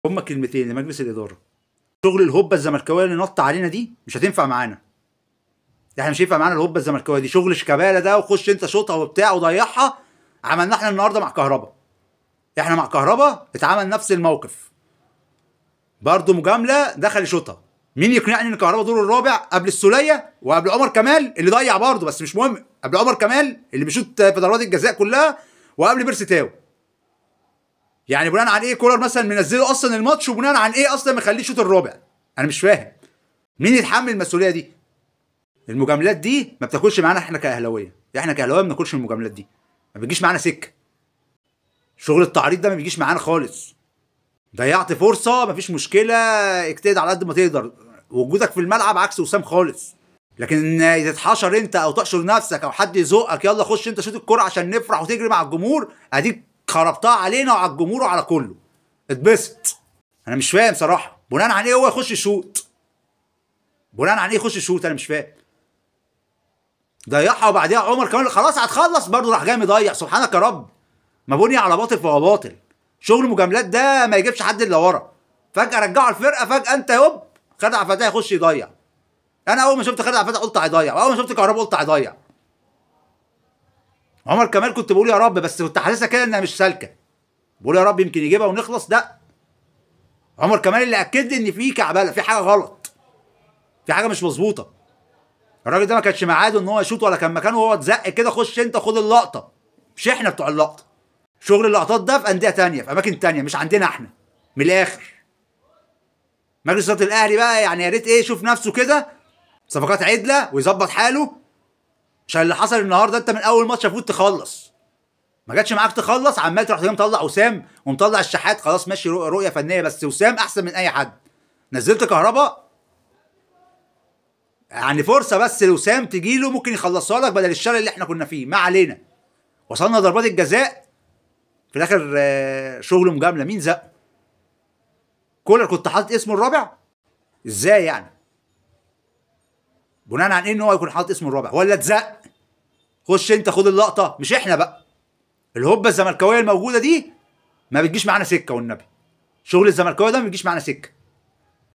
هما كلمتين لمجلس الادارة. شغل الهبة الزملكاويه اللي نط علينا دي مش هتنفع معانا. احنا مش هينفع معانا الهبة الزملكاويه دي، شغل شيكابالا ده وخش انت شوطها وبتاع وضيعها. عملنا احنا النهارده مع كهربا. احنا مع كهربا اتعمل نفس الموقف. برضه مجاملة دخل يشوطها. مين يقنعني ان كهربا دوره الرابع قبل السوليه وقبل عمر كمال اللي ضيع برضه، بس مش مهم، قبل عمر كمال اللي بيشوط في ضربات الجزاء كلها، وقبل بيرسي تاو. يعني بناء عن ايه كولر مثلا منزله اصلا الماتش، وبناء عن ايه اصلا مخليه يشوط الرابع؟ انا مش فاهم مين يتحمل المسؤولية دي. المجاملات دي ما بتاكلش معانا احنا كاهلاويه، احنا كاهلاويه ما بناكلش المجاملات دي، ما بتجيش معانا سكة. شغل التعريض ده ما بيجيش معانا خالص. ضيعت فرصة مفيش مشكلة، اجتهد على قد ما تقدر، وجودك في الملعب عكس وسام خالص. لكن تتحشر انت او تحشر نفسك او حد يزقك يلا خش انت شوط الكرة عشان نفرح وتجري مع الجمهور، اديك خربتها علينا وعلى الجمهور وعلى كله. اتبسط. انا مش فاهم صراحة بناء عن ايه هو يخش يشوط؟ بناء عن ايه يخش يشوط؟ انا مش فاهم. ضيعها وبعديها عمر كمان خلاص هتخلص برضه راح جاي مضيع. سبحانك يا رب، ما بني على باطل فهو باطل. شغل مجاملات ده ما يجيبش حد الا ورا. فجأة رجعوا الفرقة، فجأة انت يوب خالد عبد الفتاح يخش يضيع. انا اول ما شفت خالد عبد الفتاح قلت هيضيع، واول ما شفت كهربا قلت هيضيع. عمر كمال كنت بقول يا رب، بس كنت حاسسها كده انها مش سالكة. بقول يا رب يمكن يجيبها ونخلص. ده عمر كمال اللي اكد لي ان في كعبله، في حاجة غلط، في حاجة مش مظبوطة. الراجل ده ما كانش ميعاده ان هو يشوط ولا كان مكانه، وهو اتزق كده خش انت خد اللقطة. مش احنا بتوع اللقطة. شغل اللقطات ده في اندية ثانية، في اماكن ثانية، مش عندنا احنا. من الاخر مجلس ادارة الاهلي بقى يعني يا ريت ايه يشوف نفسه كده صفقات عدله ويظبط حاله، عشان اللي حصل النهارده انت من اول ماتش المفروض تخلص. ما جاتش معاك تخلص، عمال تروح مطلع وسام ومطلع الشحات. خلاص ماشي رؤية فنية، بس وسام احسن من اي حد. نزلت كهربا يعني فرصة بس لوسام تجيله ممكن يخلصها لك بدل الشلل اللي احنا كنا فيه. ما علينا، وصلنا ضربات الجزاء في الاخر شغل مجاملة. مين زق؟ كولر كنت حاطط اسمه الرابع؟ ازاي يعني؟ بناء عن ايه ان هو يكون حاطط اسمه الرابع؟ ولا اتزق؟ خش انت خد اللقطة، مش احنا بقى. الهبة الزملكاويه الموجودة دي ما بتجيش معانا سكة، والنبي شغل الزملكاويه ده ما بيجيش معانا سكة.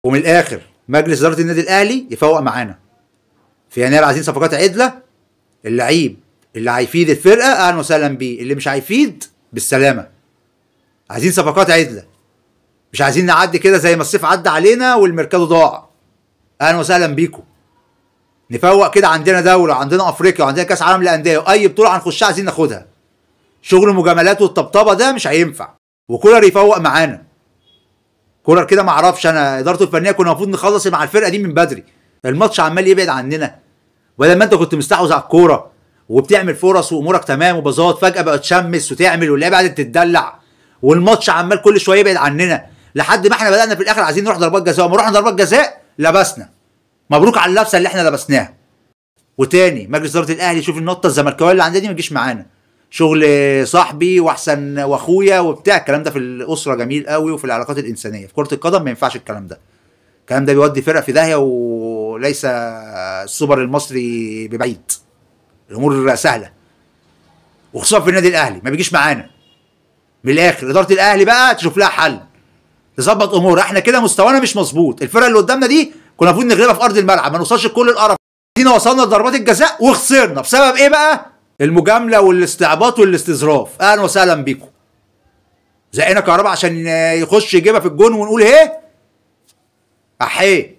ومن الاخر مجلس ادارة النادي الاهلي يفوق معانا في يناير. عايزين صفقات عدله، اللعيب اللي هيفيد الفرقة اهلا وسهلا بيه، اللي مش هيفيد بالسلامة. عايزين صفقات عدله، مش عايزين نعدي كده زي ما الصيف عدى علينا والميركاتو ضاع. اهلا وسهلا بيكم. نفوق كده، عندنا دولة، عندنا افريقيا، وعندنا كاس عالم للاندية، واي بطوله هنخشها عايزين ناخدها. شغل المجاملات والطبطبه ده مش هينفع. وكولر يفوق معانا. كولر كده ما اعرفش انا ادارته الفنية كنا المفروض نخلص مع الفرقة دي من بدري. الماتش عمال يبعد عننا، بدل ما انت كنت مستحوذ على الكورة وبتعمل فرص وامورك تمام وبظات، فجاة بقى تشمس وتعمل واللعيبة قعدت تتدلع، والماتش عمال كل شوية يبعد عننا لحد ما احنا بدانا في الاخر عايزين نروح ضربات جزاء. وما رحنا ضربات جزاء لبسنا. مبروك على اللبسه اللي احنا لبسناها. وتاني مجلس ادارة الاهلي يشوف النطه الزملكاويه اللي عندنا دي ما تجيش معانا. شغل صاحبي واحسن واخويا وبتاع الكلام ده في الاسرة جميل قوي، وفي العلاقات الانسانية. في كره القدم ما ينفعش الكلام ده. الكلام ده بيودي فرق في داهية، وليس السوبر المصري ببعيد. الامور سهلة، وخصوصا في النادي الاهلي ما بيجيش معانا. من الاخر ادارة الاهلي بقى تشوف لها حل، تظبط امور. احنا كده مستوانا مش مظبوط. الفرقة اللي قدامنا دي كنا المفروض نغلبها في ارض الملعب، ما نوصلش لكل القرف. دينا وصلنا لضربات الجزاء وخسرنا بسبب ايه بقى؟ المجاملة والاستعباط والاستظراف. اهلا وسهلا بيكم. زقنا كهربا عشان يخش يجيبها في الجون ونقول ايه؟ احيه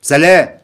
سلام.